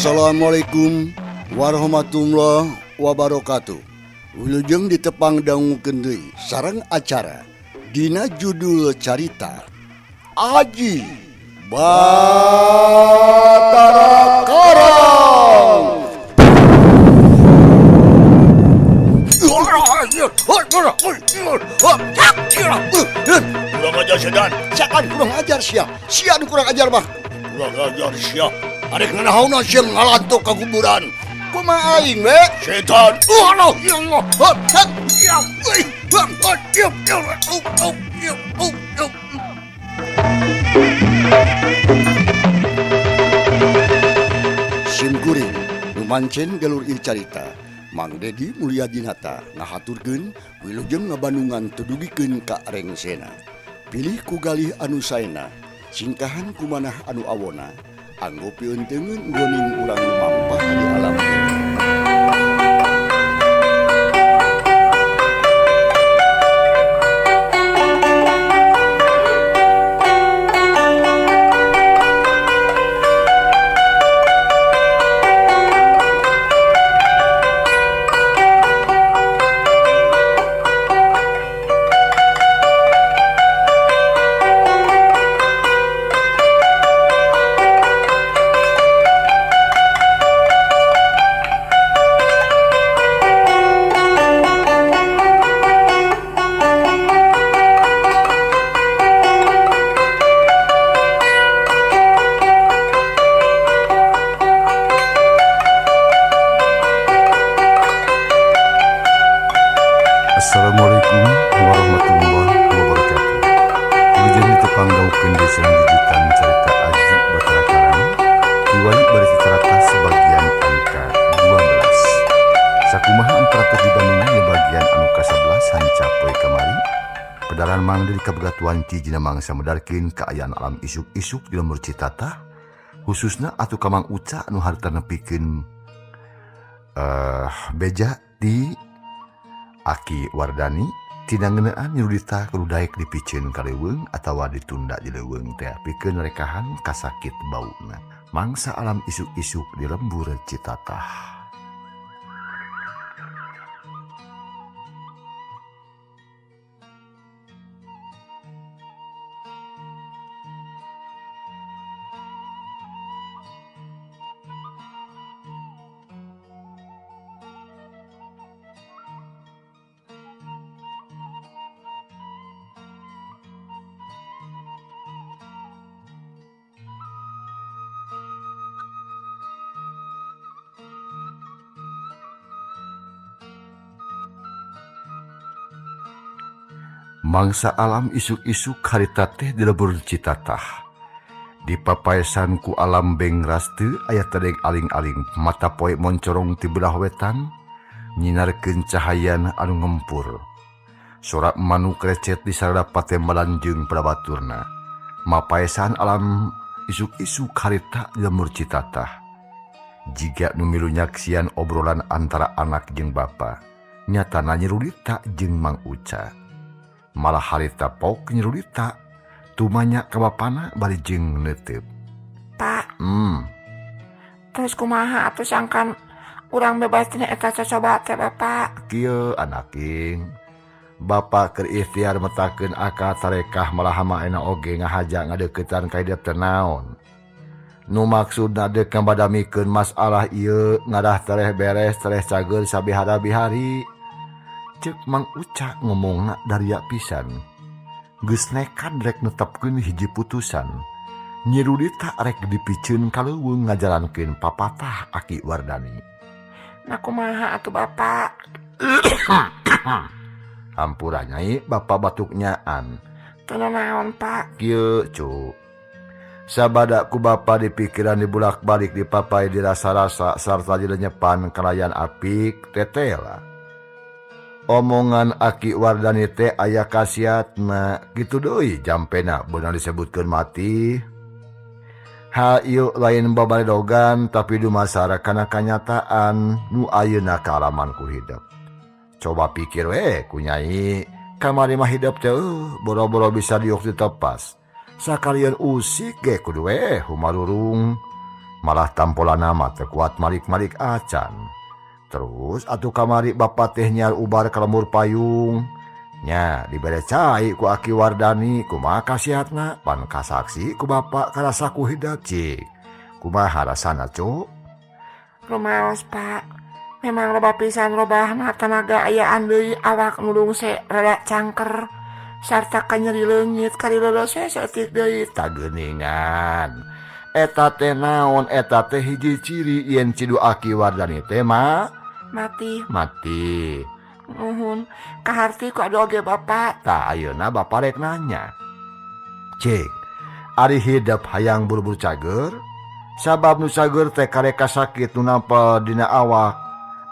Assalamualaikum warahmatullahi wabarakatuh. Wilujeng ditepang dangukeun deui sareng acara dina judul carita Aji Batara Karang. Kurang ajar sedan. Siakan kurang ajar sia. Sia nu kurang ajar mah. Kurang ajar sia. Arek nanahauna sia ngalantok ka kuburan. Kumaha aing we? Setan. Allah ya Allah. Ya. Sim kuring nu mancen galur ieu carita Mang Dedi Mulyadinata ngahaturkeun wilujeng ngabandungan teu dugikeun ka rengsena. Pilih ku galih anu saena, singkahan ku manah anu awona, anggo pieunteuneun goning urang lumampah di alam dunya. Assalamualaikum warahmatullahi wabarakatuh. Wilujeng ditepang dangukeun deui sareng jujutan carita Aji Batara Karang kiwari bari carita sebagian angka 12. Sakumaha anu parantos dibandingan di bagian anu ka-11 hanca poe kamari. Pedaran Mang Dedi kabegatuan cijina mangsa medarkeun kaayaan alam isuk-isuk di lembur Citatah, khususna atuh ka Mang Uca anu harita nepikeun beja di Aki Wardani tina ngeunaan Nyi Rudita kudu daek dipiceun ka leuweung atawa ditunda di leuweung teh pikeun rekahan kasakit bauna. Mangsa alam isuk-isuk di lembur Citatah. Mangsa alam isuk-isuk harita teh di lembur Citatah. Di papaesan ku alam beng raste aya tadeng aling-aling mata poe moncorong ti belah wetan nyinarkeun cahayana anu ngempur. Sora manuk recet di sarada patembalan jeung prabaturna. Mapaesan alam isuk-isuk harita di lembur Citatah. Jiga nu milu nyaksian obrolan antara anak jeung bapa, nyatana Nyi Rudita jeung Mang Uca. Malah harita pok Nyi Rudita tumanya ka bapana bari jeung neuteup. Pak. Terus kumaha atuh sangkan urang bebas tina eta cocoba teh Bapak? Kieu anaking. Bapak keur ikhtiar metakeun akal tarekah malah hama ayeuna oge ngahaja ngadeuketan ka hidup teh naon. Nu maksudna deuk ngabadamikeun masalah ieu ngadah tereh beres tereh cager sabihara-bihari. Ceuk Mang Uca ngomongna daria pisan. Geus nekad rek netepkeun hiji putusan. Nyi Rudita rek dipiceun ka leuweung ngajalankeun papatah Aki Wardani. Nah kumaha atuh Bapak? Hampura Nyai, Bapak batuk nyaan. Teu nanaon Pak? Kieu cu. Sabada ku Bapa dipikiran dibulak-balik dipapai dirasa-rasa sarta dilenyepan kalayan apik tetela. Omongan Aki Wardani teh aya khasiatna kitu deui jampena beunang disebutkeun mati. Hal ieu lain babaredogan tapi dumasar kana kanyataan nu ayeuna kaalaman ku hidep. Coba pikir we ku Nyai, kamari mah hidep teh boro-boro bisa diuk ditepas. Sakalian usik ge kudu we humarurung. Malah tampolana mah teu kuat malik-malik acan. Terus atuh kamari bapak teh nyiar ubar ka lembur payung. Nya dibere cai ku Aki Wardani kumaha kasiatna pan kasaksi ku bapak karasa ku hidep cik. Kumaha rasana cu? Rumaos Pak. Memang loba pisan robahna tanaga ayaan deui awak nu rungse rada cangker sarta kanyeri leungit karileuleus we saeutik deui. Tah geuningan. Eta teh naon eta teh hiji ciri yen cidu Aki Wardani teh mah mati. Mati. Nuhun, kaharti ku adu oge Bapak. Tah ayeuna Bapak rek nanya. Cik, ari hidep hayang buru-buru cager? Sabab nu cager teh karek kasakit nu nampel dina awak.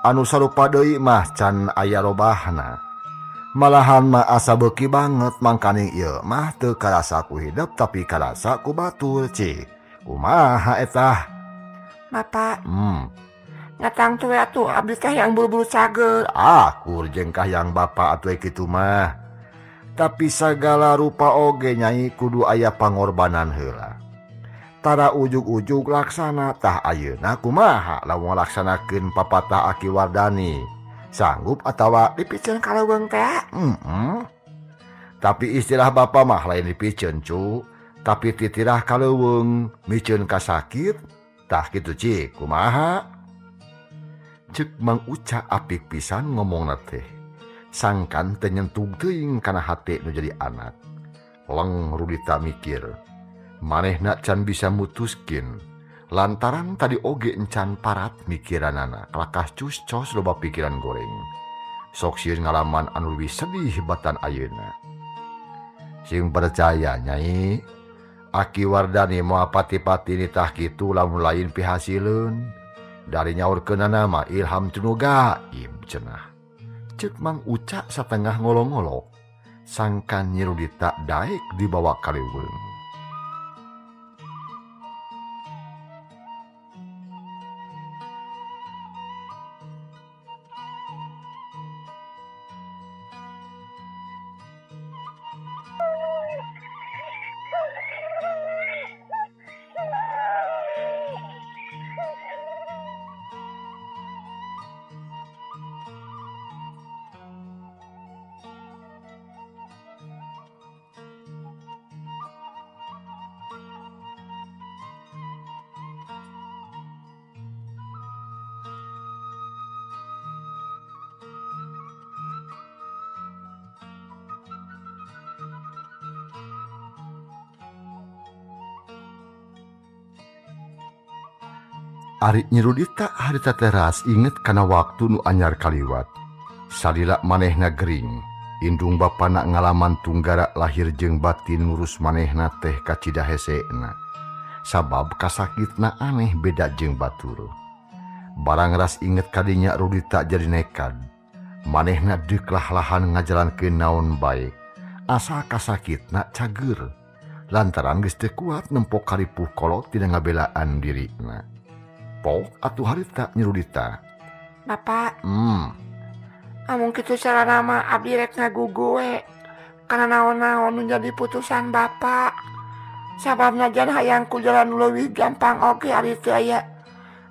Anu sarupa deui mah can aya robahna. Malahan mah asa beuki banget mangkaning ieu mah teu karasa ku hidep tapi karasa ku batur cik. Kumaha eta? Bapak. Ngatang tuh atuh abdi teh yang buru-buru cager. Akur jeung kahayang Bapak atuh kitu mah. Tapi sagala rupa oge nyai kudu aya pangorbanan heula. Tara ujug-ujug laksana tah ayeuna kumaha lamun ngalaksanakeun papatah Aki Wardani. Sanggup atawa dipiceun ka leuweung teh? Tapi istilah Bapak mah lain dipiceun cu, tapi titirah ka leuweung miceun ka sakit. Tah kitu cik kumaha? Ceuk Mang Uca apik pisan ngomongna teh. Sangkan teu nyentuh teuing kana hate nu jadi anak. Leng Rudita mikir. Manehna can bisa mutuskeun. Lantaran tadi oge encan parat mikiranana, kalakah cus-cos loba pikiran goreng. Sok sieun ngalaman anu leuwih sedih batan ayeuna. Sing percaya nyai, Aki Wardani moal pati-pati nitah kitu lamun lain pihasileun. Dari nyaurkeunana mah ilham tinu gaib cenah. Ceuk Mang Uca satengah ngolong-ngolok. Sangkan Nyi Rudita daek dibawa ka leuweung. Ari Nyi Rudita harita teras inget kana waktu nu anyar kaliwat. Salila manehna gering, indung bapana ngalaman tunggara lahir jeung batin ngurus manehna teh kacida hesena. Sabab kasakitna aneh beda jeung batur. Barang ras inget kadinya Rudita jadi nekad. Manehna deuk lah-lahan ngajalankeun naon bae. Asa kasakitna cager. Lantaran geus teu kuat nempok karipuh kolot dina ngabelaan dirina. Pok atuh harita Nyi Rudita. Bapak. Amun kitu carana mah abdi rek ngagugu we. Kana naon-naon nu jadi putusan Bapak. Sababna jan hayang ku jalan nu leuwih gampang oge ari teu aya.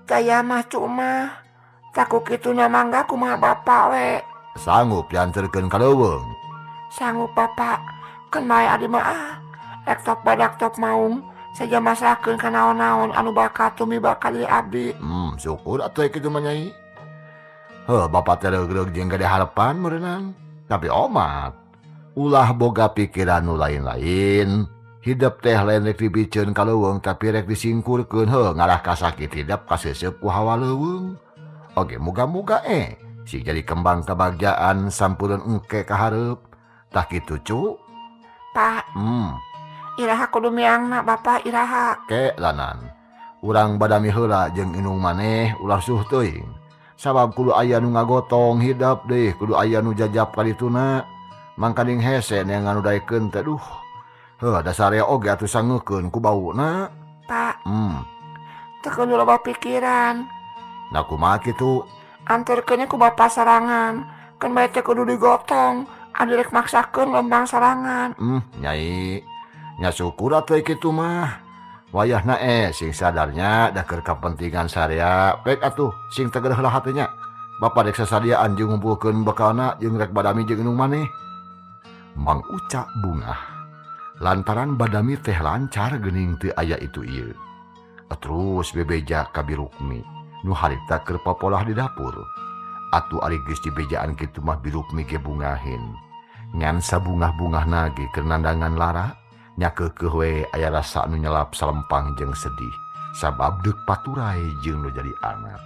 Teu aya mah cuma. Taku kituna mangga kumaha Bapak we. Sanggup dianterkeun ka leuweung. Sanggup Bapak. Keun bae abdi mah ah. Rek tok badak tok maung. Saja masrahkeun ka naon-naon anu bakal tumiba ka diri abdi. Syukur atuh kitu mah nyai. Heuh, Bapak teh reug-reug jeung gede harapan meureunang. Tapi omat, ulah boga pikiran nu lain-lain. Hidep teh lain rek dipiceun ka leuweung tapi rek disingkurkeun. Heuh, ngarah kasakit hidep kaseuseup ku hawa leuweung. Oge muga-muga sing jadi kembang kabagjaan sampureun engke ka hareup. Tah kitu cu. Pak. Iraha kudu miangna Bapak iraha. Ke lanan. Urang badami heula jeung indung maneh ulah suh teuing. Sabab kudu aya nu ngagotong hidep deui, kudu aya nu jajap kadituna. Mangkaning hese neangan nu daekeun teh duh. Heuh dasar oge atuh sangeukeun ku bauna. Pak. Teu kudu loba pikiran. Nah kumaha kitu? Anterkeun ku Bapak sarangan. Keun bae teh kudu digotong. Anu rek maksakeun lembang sarangan. Nyai. Nya syukur atuh kitu mah. Wayahna sing sadarnya da keur kapentingan sarea pek atuh sing teger heula hatenya. Bapa dek sasadiaan jeung ngumpulkeun bekalna jeung rek badami jeung indung maneh. Mang Uca bungah lantaran badami teh lancar geuning teu aya itu ieu. Terus bebeja ka Birukmi nu harita keur papolah di dapur. Atuh ari geus dibejaan kitu mah Birukmi ge bungahin. Ngan sabungah-bungahna ge keur nandangan lara nya keukeuh we aya rasa anu nyelap salempang jeung sedih sabab deuk paturai jeung nu jadi anak.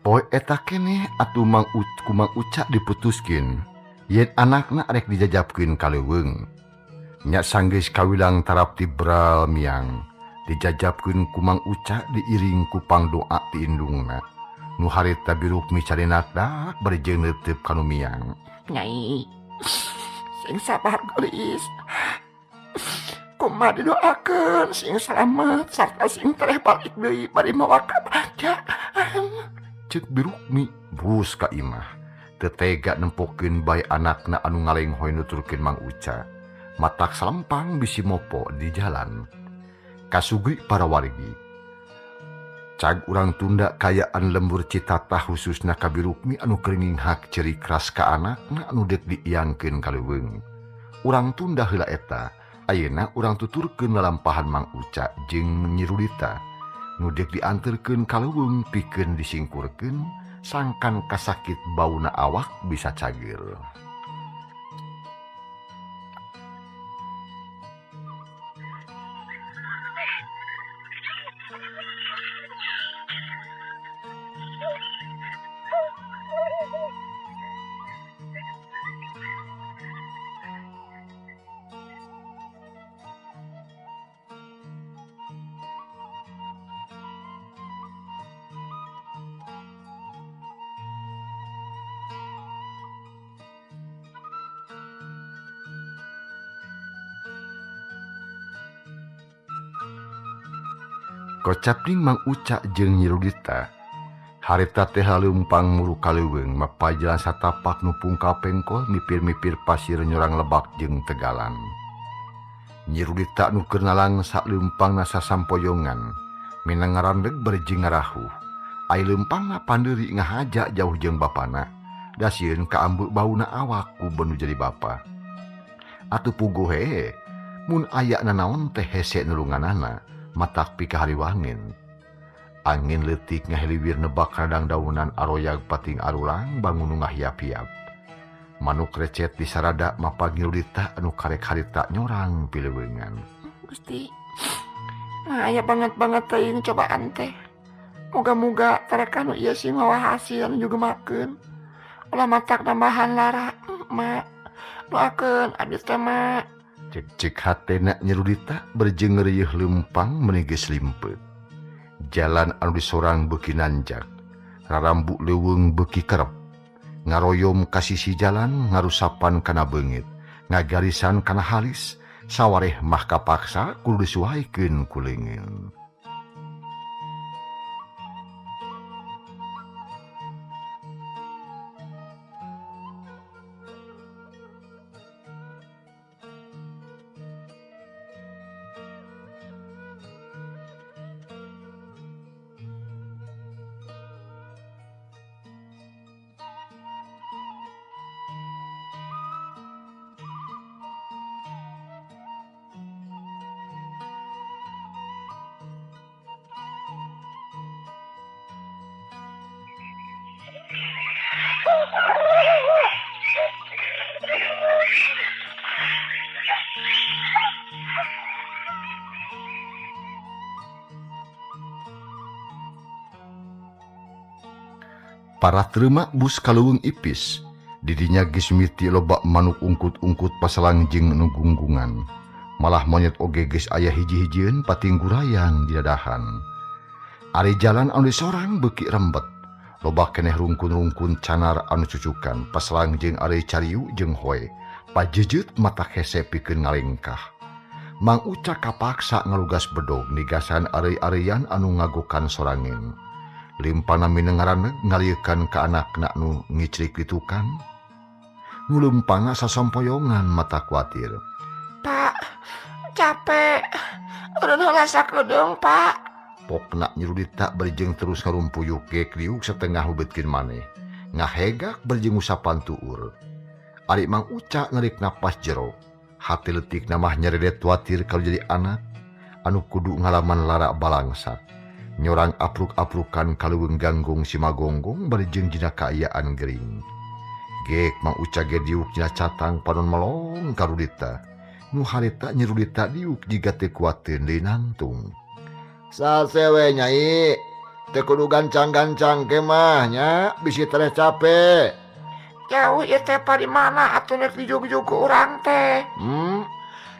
Poe eta keneh atuh Mang ku Mang Uca diputuskeun yen anakna rek dijajabkeun ka leuweung. Nya sanggeus kawilang tarap ti bral miang dijajabkeun ku Mang Uca diiring ku pangdoa ti indungna. Nu harita Birukmi carinakdak bari jeung neuteup ka nu miang. Nyai, sing sabar geulis. Kumaha didoakeun sing salamet sarta sing tereh balik deui bari mawa kabajaan. Cek Birukmi bus ka imah teu tega nempokeun bae anakna anu ngalenghoy nuturkeun Mang Uca. Matak salempang bisi mopo di jalan. Kasugri para wargi. Cag urang tunda kayaan lembur Citatah khususna ka Birukmi anu keringing hak ceri keras ka anakna anu deuk diiangkeun ka leuweung. Urang tunda heula eta, ayeuna urang tuturkeun lalampahan Mang Uca jeung Nyi Rudita. Nu deuk dianterkeun ka leuweung pikeun disingkurkeun sangkan kasakit bauna awak bisa cageur. Kocapning Mang Uca jeung Nyi Rudita harita teh leumpang muru ka leuweung mapay jalan satapak nu pungkal pengkol mipir-mipir pasir nyorang lebak jeung tegalan. Nyi Rudita nu keur nalangsa leumpangna sasampoyongan minang ngarandeg bari jeung ngarahuh. Ai leumpangna pandeuri ngahaja jauh jeung bapana da sieun kaambeuk bauna awak ku benu jadi bapa. Atuh puguh hee mun aya nanaon teh hese nulunganana matak pikahariwangin. Angin leutik ngahiliwir nebak radang daunan aroyag pating arulang bangun nu ngahiap-hiap. Manuk recet di sarada mapag Nyi Rudita anu karek harita nyorang pileuweungan. Gusti, nah aya banget-banget teuing cobaan teh. Moga-moga tarekan nu ieu sing mawa hasil nu jugemakeun. Ulah matak nambahan lara, mak. Doakeun abdi teh mak. Cek-cek hatena Nyi Rudita berjeng rieuh leumpang meuni geus limpeut. Jalan anu disorang beuki nanjak, rarambu leuweung beuki kerep. Ngaroyom ka sisi jalan ngarusapan kana beungit, ngagarisan kana halis, sawareh mah kapaksa kudu disuaikeun ku leungeun. Para terima bus kaleuweung ipis. Didinya geus miti loba manuk ungkut-ungkut pasalang jeung nu gunggungan. Malah monyet oge geus aya hiji-hijieun pating gurayang di dadahan. Ari jalan anu disorang beuki rembet. Loba keneh rungkun-rungkun canar anu cucukan paselang jeung areuy cariu jeung hoe. Pajejeut mata hese pikeun ngalengkah. Mang Uca kapaksa ngalugas bedog nigasan areuy-areuyan anu ngagokan sorangen. Limpana minengaraneg ngaliekan ka anakna nu ngicrik ditukan. Ngulempangna sasompoyongan mata kuatir. Pak, capek. Urang heula sakedeung, Pak. Pokna nyerudita berjeng terus ngarumpuyuk gek liuk setengah hubetkeun maneh. Ngahegak berjeng usapan tuur. Ari Mang Uca narik napas jero. Hati letik namah nyeredet watir kalau jadi anak anu kudu ngalaman lara balangsa. Nyorang apruk-aprukan kaleuweung ganggung si magonggong berjeng dina kaayaan gering. Gek Mang Uca ge diuk dina catang panon melong ka Rudita. Nu harita nyerudita diuk jiga teu kuateun deui nangtung. Sasewe nyai, teu kudu gancang-gancang ke mah nya, bisi tereh capek. Jauh ieu teh pa di mana atuh rek dijugjug ku urang teh?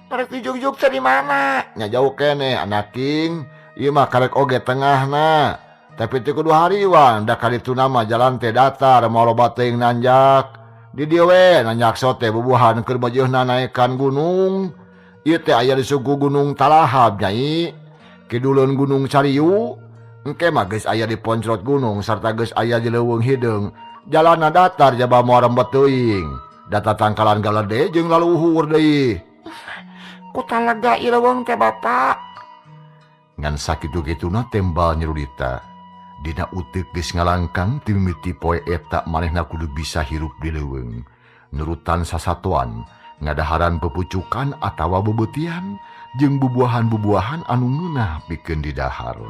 Rek dijugjug teh di mana? Nya jauh keneh anaking, ieu mah karek oge tengahna. Tapi teu kudu hariwang, da kadituna mah jalan teh datar moal loba teuing nanjak. Di dieu we nanjak sote bubuhan keur bajeuhna naekan gunung. Ieu teh aya di suku Gunung Talahab nyai. Kiduleun Gunung Cariu, engke mah geus aya di poncrot gunung sarta geus aya di leuweung hideung. Jalanna datar jaba moal rembet teuing. Data tangkalan galede jeung laluhur deui. Ku talaga ieu leuweung teh Bapak. Ngan sakitu-kituna tembal nyerudita. Dina uteuk geus ngalangkang ti mimiti poe eta manehna kudu bisa hirup di leuweung. Nurutan sasatoan, ngadaharan pepucukan atawa bebeutian jeung bubuahan-bubuahan anu ngeunah pikeun didahar.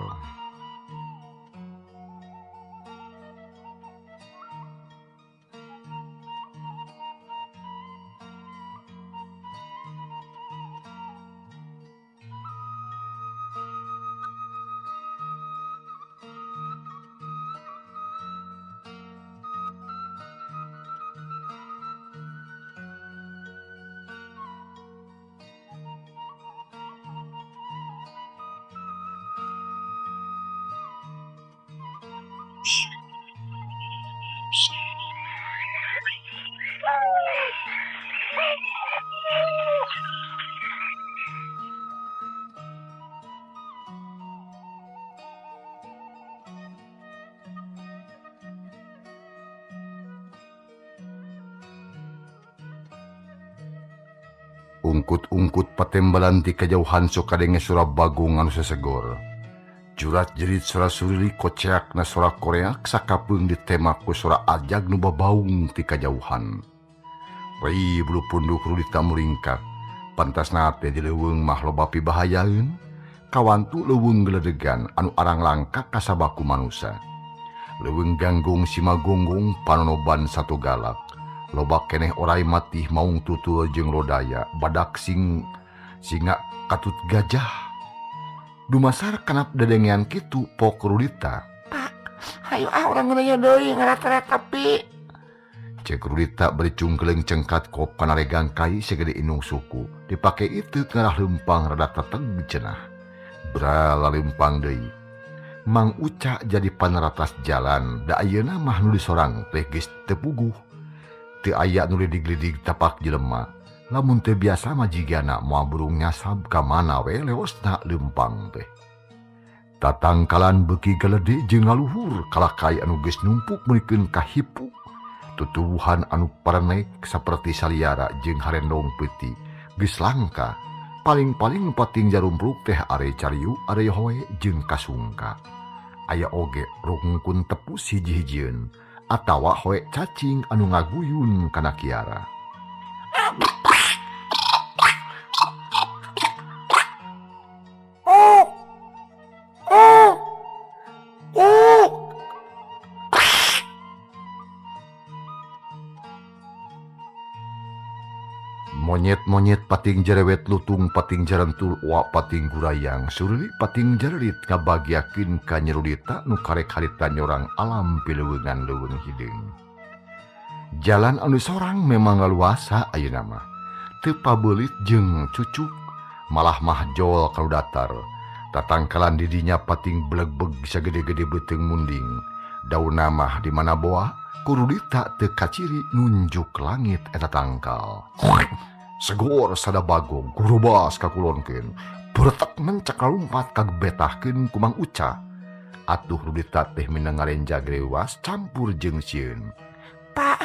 Ungkut-ungkut patembalan ti kajauhan sok kadenge sora bagong anu sesegor. Jurat jerit sora surili koceakna sora koreak sakapeung ditemak ku sora ajag nu babaung ti kajauhan. Rei bulu punduk Rudita muringkak. Pantasna teh di leuweung mah loba pibahayaeun. Kawantu leuweung geledegan anu arang langka kasabaku manusa. Leuweung ganggung simagonggong panonoban satu galak. Loba keneh orai matih maung tutul jeung lodaya badak sing singa katut gajah. Dumasar kanap dedengean kitu pok Rudita. Pak, hayu ah urang ngeuneuh deui ngarat-rat tapi. Cek Rudita bari cungkleung cengkat kop kana regang kai segede inung suku. Dipake itu ngarah leumpang rada teteg cenah. Bra laleumpang deui. Mang Uca jadi paneratas jalan da ayeuna mah nu disorang teh geus teu puguh. Teu aya nu lidig-lidig tapak jelema. Lamun teu biasa mah jigana moal burung nyasab ka mana we leosna leumpang teh. Tatangkalan beuki galede jeung ngaluhur kalakai anu geus numpuk meulikeun ka hipu. Tutuwuhan anu parenek saperti saliara jeung harendong peuti geus langka. Paling-paling pating jarumpruk teh are cariu, are hoe jeung kasungka. Aya oge rungkun tepus hiji-hijieun atawa hoe cacing anu ngaguyun kana kiara. Monyet-monyet pating jerewet lutung pating jarentul oa pating gurayang surili pating jerelit ngabagiakeun ka Nyerudita nu karek harita nyorang alam pileuweungan leuweung hideung. Jalan anu sorang memang laluasa ayeuna mah. Teu pabeulit jeung cucuk malah mah jol ka datar. Tatangkalan di dinya pating blegbeg sagede-gede beuteung munding. Daun mah di mana boa ku Rudita teu kaciri nunjuk langit eta tangkal. Segor sada bagong kurubas kakulonkeun. Beretek mencak lumpat kagebetahkeun ku Mang Uca. Atuh Rudita teh minang ngarenjag rewas campur jeung sieun. Pak,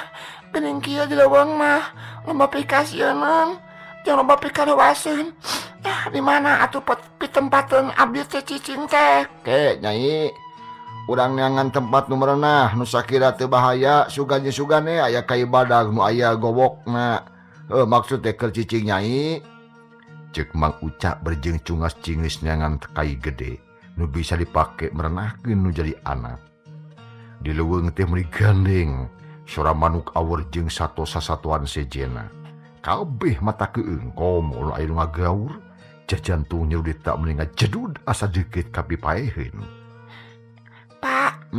geuning kieu di leuweung mah loba pikasieun, jeung loba pikarewaseun. Ah, di mana atuh pitempateun abdi teh cicing teh? Ke, Nyai. Urang neangan tempat nu merenah nu sakira teu bahaya, sugan jeung sugane aya kai badag nu aya gowokna. Heuh, maksud teh keur cicing Nyai. Ceuk Mang Uca berjeng cungas cingis neangan kai gede nu bisa dipake merenahkeun nu jadi anak. Di leuweung teh meuni gandeng, sora manuk awur jeung sato sasatuan sejena. Kabeh mata keung komo nu aya nu ngagaur, jajantung Nyi Rudita meuni ngajedud asa deukeut ka pipaeheun. Pak.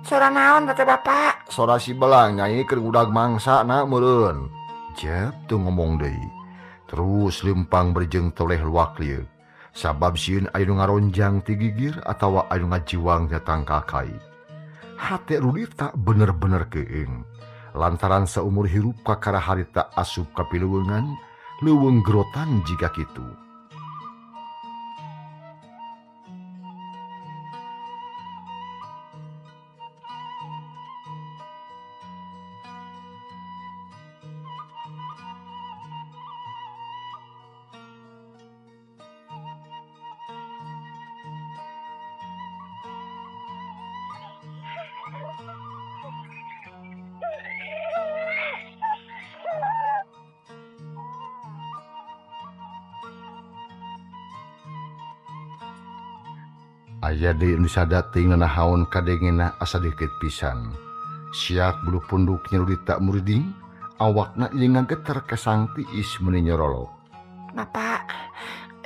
Sora naon teh Bapak? Sora si belang Nyai keur ngudag mangsa na meureun. Jep teu ngomong deui. Terus lempang berjeng toleh luak lieu. Sabab sieun aya nu ngaronjang ti gigir atawa aya nu ngajiwang nya tangkal kai. Hate Rudita bener-bener keung. Lantaran saumur hirup kakara harita asup ka pileuweungan, leuweung gerotan jiga kitu. Aya deui nu sadating nanahaon kadengena asa deukeut pisan. Siak bulu punduk Nyi Rudita muriding, awakna ieu ngageter kesang tiis meuni nyorolok. Bapak,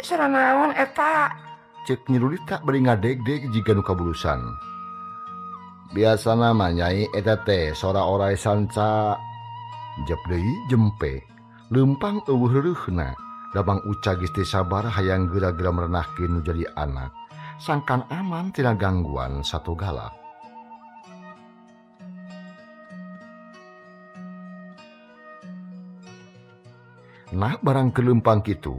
sora naon eta? Ceuk Nyi Rudita bari ngadegdeg jiga nu kabulusan. Biasana mah Nyai eta teh sora orai sanca. Jep deui jempe, leumpang eueuh reureuhna. Da Mang Uca geus teu sabar hayang geura-geura merenahkeun nu jadi anak. Sangkan aman tina gangguan satu galak. Nah barang kelempang kitu.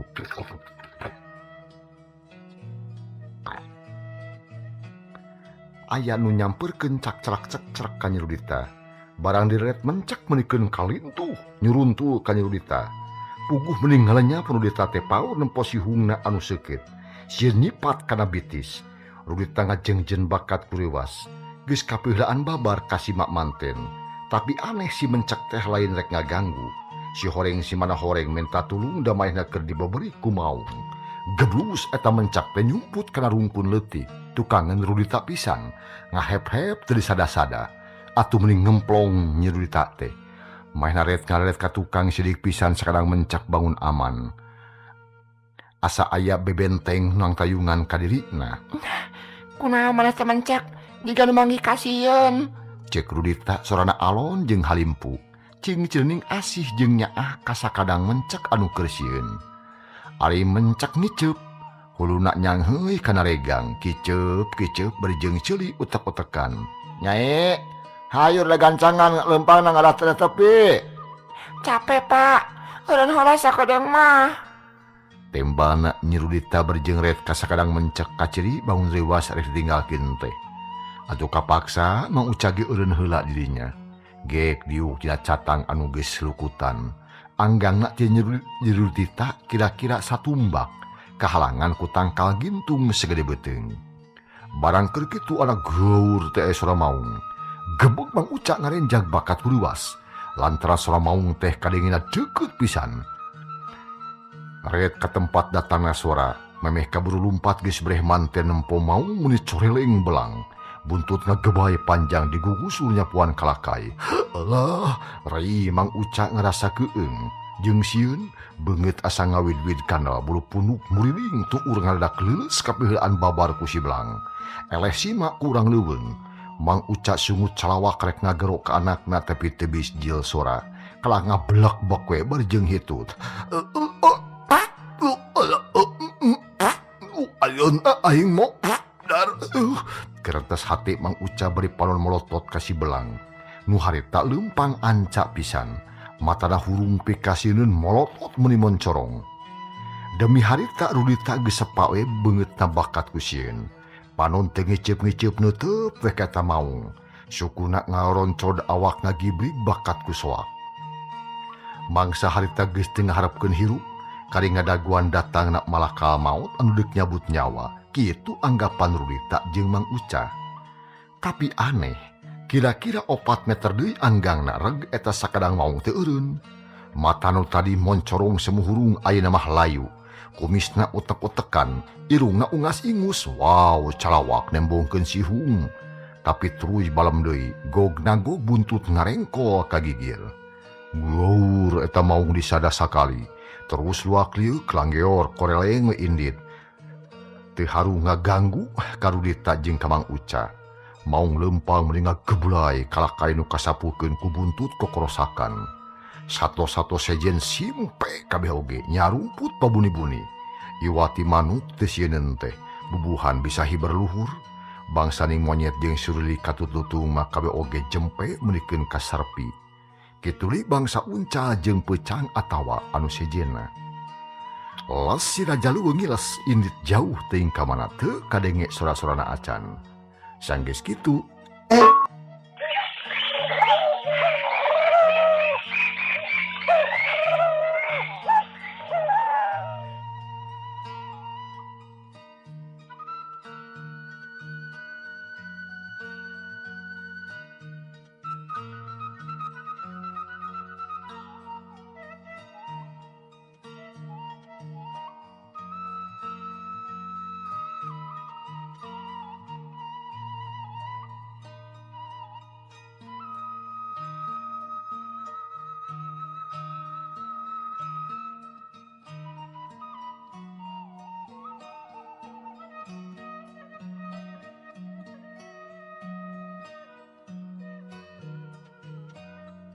Aya nu nyamperkeun cak-crak cek-crak ka Nyi Rudita. Barang direret mencak meunikeun kalintuh nyuruntul ka Nyi Rudita. Puguh meuning ngalenyap Rudita teh paur nempo sihungna anu seukeut. Sieun nyipat kana bitis. Rudita ngajengjen bakat kuriwas. Geus kapeuhlaan babar ka si mak manten. Tapi aneh si mencak teh lain rek ngaganggu. Si horeng si mana horeng minta tulung da maehna keur dibeberi ku maung. Geblus eta mencak teh nyumput kana rungkun leutik. Tukangan Rudita pisan. Ngahep-hep teu disada-sada. Atuh meuning ngemplong Nyi Rudita teh. Maehna ret ngaret ka tukang sidik pisan sakarang mencak bangun aman. Asa aya bebenteng nang tayungan ka dirina. Kunaon maneh teh mencak jiga nu manggih kasieun. Ceuk Rudita sorana alon jeung halimpu. Cing cirening asih jeung nyaah ka sakadang mencak anu keur sieun. Ari mencak ngiceup, huluna nyangheuy kana regang, kiceup-kiceup bari jeung ceuli utek-utekan. Nyai, hayur legancangan leumpangna ngalah teh tepi. Capek, Pak. Eureun heula sakedeung mah. Tembana Nyi Rudita berjengret ka sakadang mencak kaciri bangun rewas rek ditinggalkeun teh. Atuh kapaksa Mang Uca ge eureun heula dirinya. Gek diuk tina catang anu geus lukutan. Anggangna ti Nyi Rudita kira-kira satumbak kahalangan ku tangkal gintung segede beuteung. Barang keur kitu anak gaur teh sora maung. Gebeg Mang Uca ngarenjag bakat kuriwas. Lantaran sora maung teh kadengena deukeut pisan. Ret ka tempat datangna suara, memeh kaburu lumpat geus breh manten nempo maung muni coreleng belang. Buntut ngagebay panjang digugusur nyapuan kalakai. Alah, rai Mang Uca ngerasa keung. Jeung sieun beungeut asa ngawid-wid kana bulu punuk muriling tuur ngadadak leuleus kapiheulaan babar ku si belang. Eleh sima kurang leuweung. Mang Uca sungut calawak rek ngagero ka anakna tapi teu bijil sora. Kalah ngablek bek we bari jeung hitut. Ayeuna aing mo dar. Dikerentes hate Mang Uca bari panon molotot ka si Belang. Nu harita leumpang ancak pisan. Matana hurung pikasineun molotot meuni moncorong. Demi harita Rudita geus sepa we beungeutna bakat ku sieun. Panon teu ngiceup-ngiceup neuteup we ka eta maung. Sukuna ngaroncod awakna gibrig bakat ku soak. Mangsa harita geus teu ngaharepkeun hirup, kari ngadaguan datangna malakal maut anu deuk nyabut nyawa. Kitu anggapan Rudita jeung Mang Uca. Tapi aneh, kira-kira 4 meter deui anggangna reg eta sakadang maung teu eureun. Mata nu tadi moncorong semuhurung ayeuna mah layu. Kumisna utek-utekan, irungna ungas-ingus. Wow, calawak nembongkeun sihung. Tapi teruy balem deui, gogna gog buntut ngarengkol ka gigir. Gaur eta maung disada sakali. Terus luak liuk langgeor koreleng we indit. Teu haru ngaganggu ka Rudita jeung ka Mang Uca. Maung leumpang meuni ngagebulai kalakay nu kasapukeun ku buntut kokorosakan. Sato-sato sejen simpe kabeh oge nyarumput pabuni-buni. Iwati manuk teu sieun teh, bubuhan bisa hiber luhur. Bangsaning monyet jeung surili katut-lutung mah kabeh oge jempe meunikeun ka sarpi. Kituli bangsa unca jeung peucang atawa anu sejenna. Les si Raja Leuweung ngiles indit jauh teuing ka mana teu kadenge sora-sorana acan. Sanggeus kitu,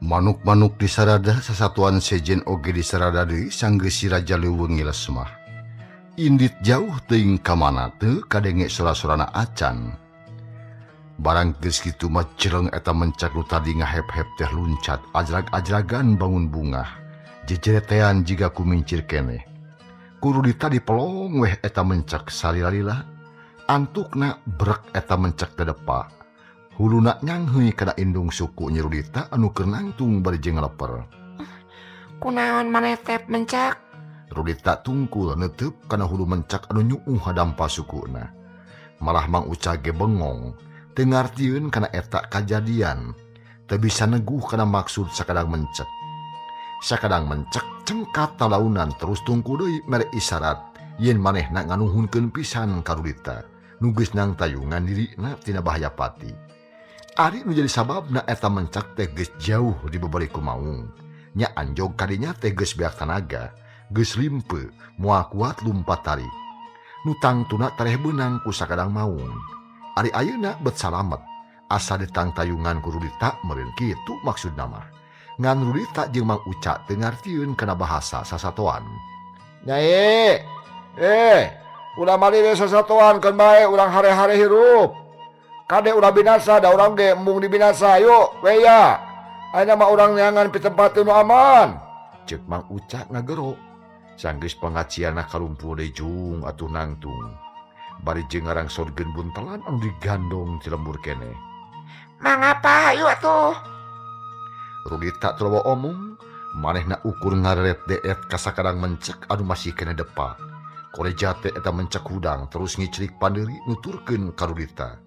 manuk-manuk disarada sasatuan sejen oge disarada deui sanggeus si Raja Leuweung ngiles mah. Indit jauh teuing ka mana teu kadenge sora-sorana acan. Barang geus kitu mah cereng eta mencak nu tadi ngahep-hep teh luncat ajrag-ajragan bangun bungah. Jejeretean jiga kumincir keneh. Ku Rudita dipelong weh eta mencak salila-lila. Antukna brek eta mencak dedepa. Huluna nyangheui kana indung suku Nyi Rudita anu keur nangtung bari jeung ngaleper. Kunaon maneh teh mencak? Rudita tungkul neuteup kana hulu mencak anu nyuuh hadampa sukuna. Malah Mang Uca ge bengong, teu ngartieun kana eta kajadian. Teu bisa neguh kana maksud sakadang mencek. Sakadang mencek cengkat talaunan terus tungkul deui mere isyarat yen manehna nganuhunkeun pisan ka Rudita. Nu geus nangtayungan dirina tina bahaya pati. Ari nu jadi sababna eta mencak teh geus jauh dibebari ku maung. Nya anjog kadinya teh geus beak tanaga, geus limpe, moal kuat lumpat tarik. Nu tangtuna tareh beunang ku sakadang maung. Ari ayeuna bet salamet, asa ditangtayungan ku Rudita meureun kitu maksudna mah. Ngan Rudita jeung Mang Uca teu ngartieun kana bahasa sasatoan. Nyai, ulah malire sasatoan keun bae urang hare-hare hirup. Kade ulah binasa da urang ge embung dibinasa yuk weya. Ayeuna mah urang neangan pitempat nu aman. Ceuk Mang Uca ngagero. Sanggeus pengajianna kalumpul deui jung atuh nangtung. Bari jeung ngarangsodkeun buntelan anu digandong ti lembur keneh. Mangapa hayu atuh? Rudita teu omong, manehna ukur ngareret deet ka sakadang mencek anu masih keneh depa. Koreja teh eta mencek hudang terus ngicrik pandeuri nuturkeun ka Rudita.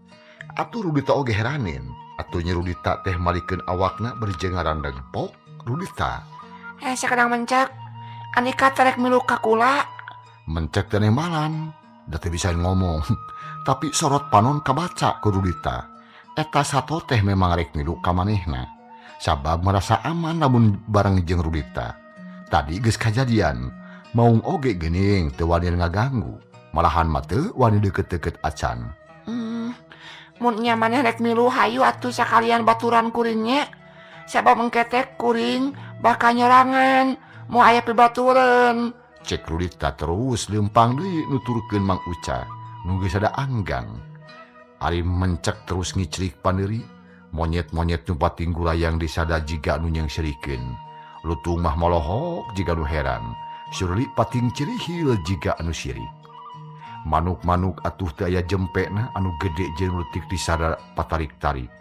Atuh Rudita oge heranin. Atuh Nyi Rudita teh malikeun awakna bari jeung ngarandeg pok Rudita. Sakadang mencek, andika terek milu ka kula. Mencek teh malan, da teu bisa ngomong. Tapi sorot panon kabaca ku Rudita. Eta sato teh memang rek milu ka manehna. Sabab merasa aman lamun bareng jeung Rudita. Tadi geus kajadian, maung oge geuning teu wani ngaganggu. Malahan mah teu wani deukeut-deukeut acan. Mun nya maneh rek milu hayu atuh sakalian baturan kuringnya. Sabab engke teh kuring bakal nyorangan, moal aya pibatureun. Cek Rudita terus leumpang deui nuturkeun Mang Uca nu geus ada anggang. Ari mencek terus ngicrik pandeuri, monyet-monyet nu pating gulayang di sada jiga nu nyeungseurikeun. Lutung mah molohok jiga nu heran, suruli pating cirihil jiga anu sirik. Manuk-manuk atuh teu aya jempena anu gede jeung leutik di sada patarik-tarik.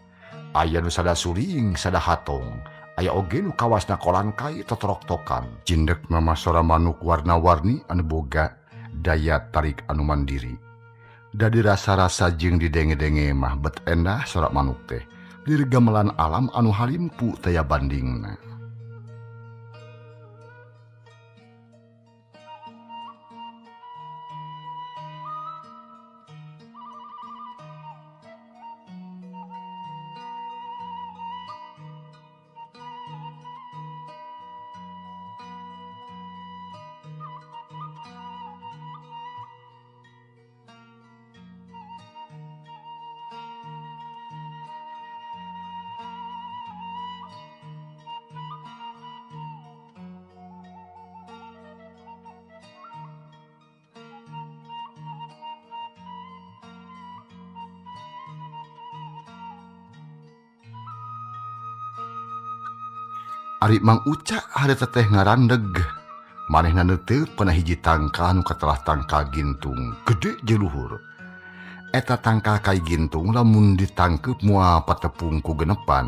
Aya nu sada suling, sada hatong. Aya oge nu kawasna kolangkai totorok-tokan. Cindek mama sora manuk warna-warni anu boga daya tarik anu mandiri. Dadi rasa-rasa jeung didenge-denge mah bet endah sora manuk teh. Lir gamelan alam anu halimpu taya bandingna. Ari Mang Uca harita teh ngarandeg. Manehna neuteup kana hiji tangkal nu katelah tangkal gintung gede jeung luhur. Eta tangkal kai gintung lamun ditangkeup moal patepung ku genepan.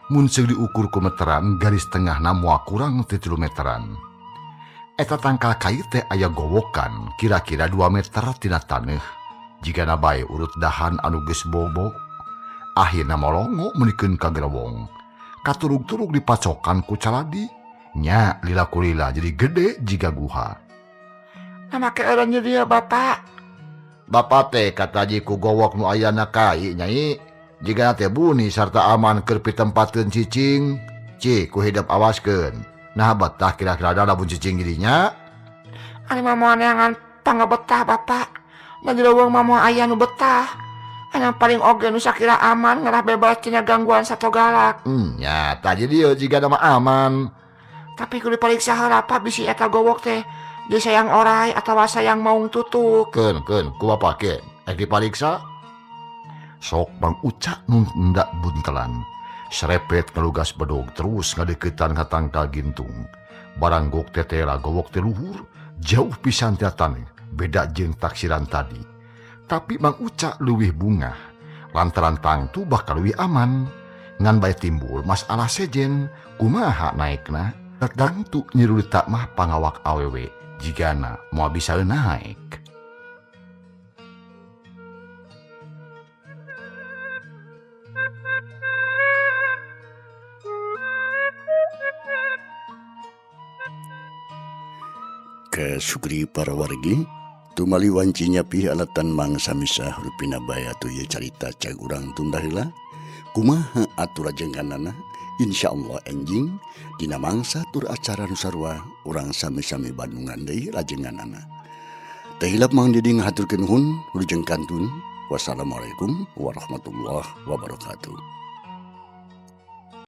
Mun seung diukur ku meteran garis tengahna moal kurang ti 3 meteran. Eta tangkal kai teh aya gowokan kira-kira 2 meter tina taneuh. Jigana bae urut dahan anu geus bobo. Akhirna molongo meunikeun ka gerewong. Katurug-turug dipacokan ku caladi nya lila kulila jadi gede jiga guha. Nah make eureun dia bapak. Bapak teh kataji ku gowok nu ayana kai nyai. Jigana teh buni sarta aman keur pitempateun cicing. Ci ku hidep awaskeun. Nah betah kira-kira da lamun cicing dirinya. Ari mah moal neangan pangebetah bapak. Da di leuweung mah moal aya nu betah. Anu paling oge nu sakira aman ngarah bebas tina gangguan satogalak. Nya tadi dieu jiga mah aman. Tapi kudu dipariksa heula Pak bisi eta gowok teh di sayang orai atawa sayang maung tutuk. Keun keun ku bapak ge rek dipariksa. Sok Mang Uca nu hendak buntelan. Serepet ngalugas bedog terus ngadeukeutan ka tangkal gintung. Baranggok tetela gowok teh luhur jauh pisan tina taneuh beda jeung taksiran tadi. Tapi Mang Uca leuwih bungah lantaran tangtu bakal leuwih aman. Ngan bae timbul masalah sejen kumaha naekna. Tangtu nyirulita mah pangawak awewe jigana moal bisa naek. Kesukri para wargi tumali wancinya pih alatan mangsa misah rupina bae atuh ieu carita cag urang tunda heula. Kumaha atuh rajengkanana? Insyaallah enjing dina mangsa tur acara nu sarua urang sami-sami bandungan deui rajenganana. Teu hilap Mang Didi ngahaturkeun nuhun wilujeng kantun. Wassalamualaikum warahmatullahi wabarakatuh.